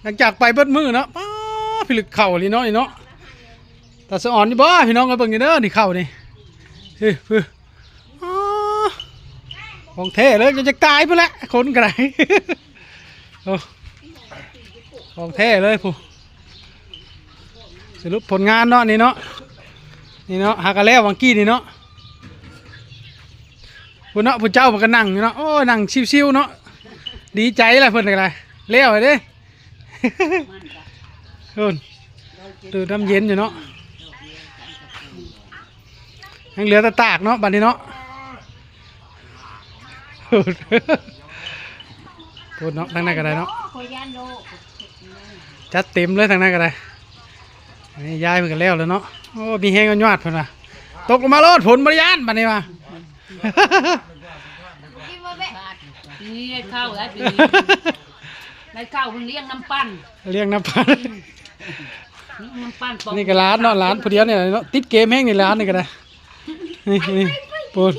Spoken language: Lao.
ຫຼັງຈາກໄປເບິດມື້ເນາະ ປ້າ ພິລຶກເຂົ້າອີ່ຫຼີເນາະ ນີ້ເນາະ ຕາສະອອນຢູ່ບໍ່ ພີ່ນ້ອງເອີຍ ເບິ່ງຢູ່ເດີ ນີ້ເຂົ້ານີ້ ເອີ ອໍ ຂອງແທ້ເລີຍ ຈະຕາຍພຸ້ນແຫຼະ ຄົນກໍໄດ້ ໂອ້ ຂອງແທ້ເລີຍພຸ້ນ ສະຫຼຸບຜົນງານເນາະ ນີ້ເນາະ ນີ້ເນາະ ຫາກະແລ້ວຫວ່າງກີ້ນີ້ເນາະ ພຸ້ນເນາະ ຜູ້ເຈົ້າມັນກໍນັ່ງຢູ່ເນາະ ໂອ້ຍ ນັ່ງຊິວໆເນາະ ດີໃຈແຫຼະເພິ່ນກໍໄດ້ ແລ້ວເດ້ ໂອ້ຍ ຕື່ມນ້ຳເຢັນຢູ່ເນາະ ຍັງເຫຼືອແຕ່ຕາກເນາະ ບັດນີ້ເນາະ ພຸ້ນເນາະ ທາງນັ້ນກໍໄດ້ເນາະ ຈັດເຕັມເລີຍ ທາງນັ້ນກໍໄດ້ ອັນນີ້ຍາຍເພິ່ນກໍແລ້ວແລ້ວເນາະ ໂອ້ ມີແຮງຍອດໆ ເພິ່ນວ່າ ຕົກລົງມາໂລດ ຝົນບໍ່ໄດ້ຢ້ານ ບັດນີ້ວ່າ ນີ້ໄດ້ເຂົ້າແລ້ວປີນີ້ ໄດ້ເຂົ້າເພິ່ນລ້ຽງນ້ຳປັ່ນ ລ້ຽງນ້ຳປັ່ນ ອືມ ລ້ຽງນ້ຳປັ່ນ ນີ້ກໍຫຼານເນາະ ຫຼານຜູ້ດຽວນີ້ແຫຼະເນາະ ຕິດເກມແຮງນີ້ ຫຼານນີ້ກໍໄດ້ ນີ້ ນີ້ ປູນ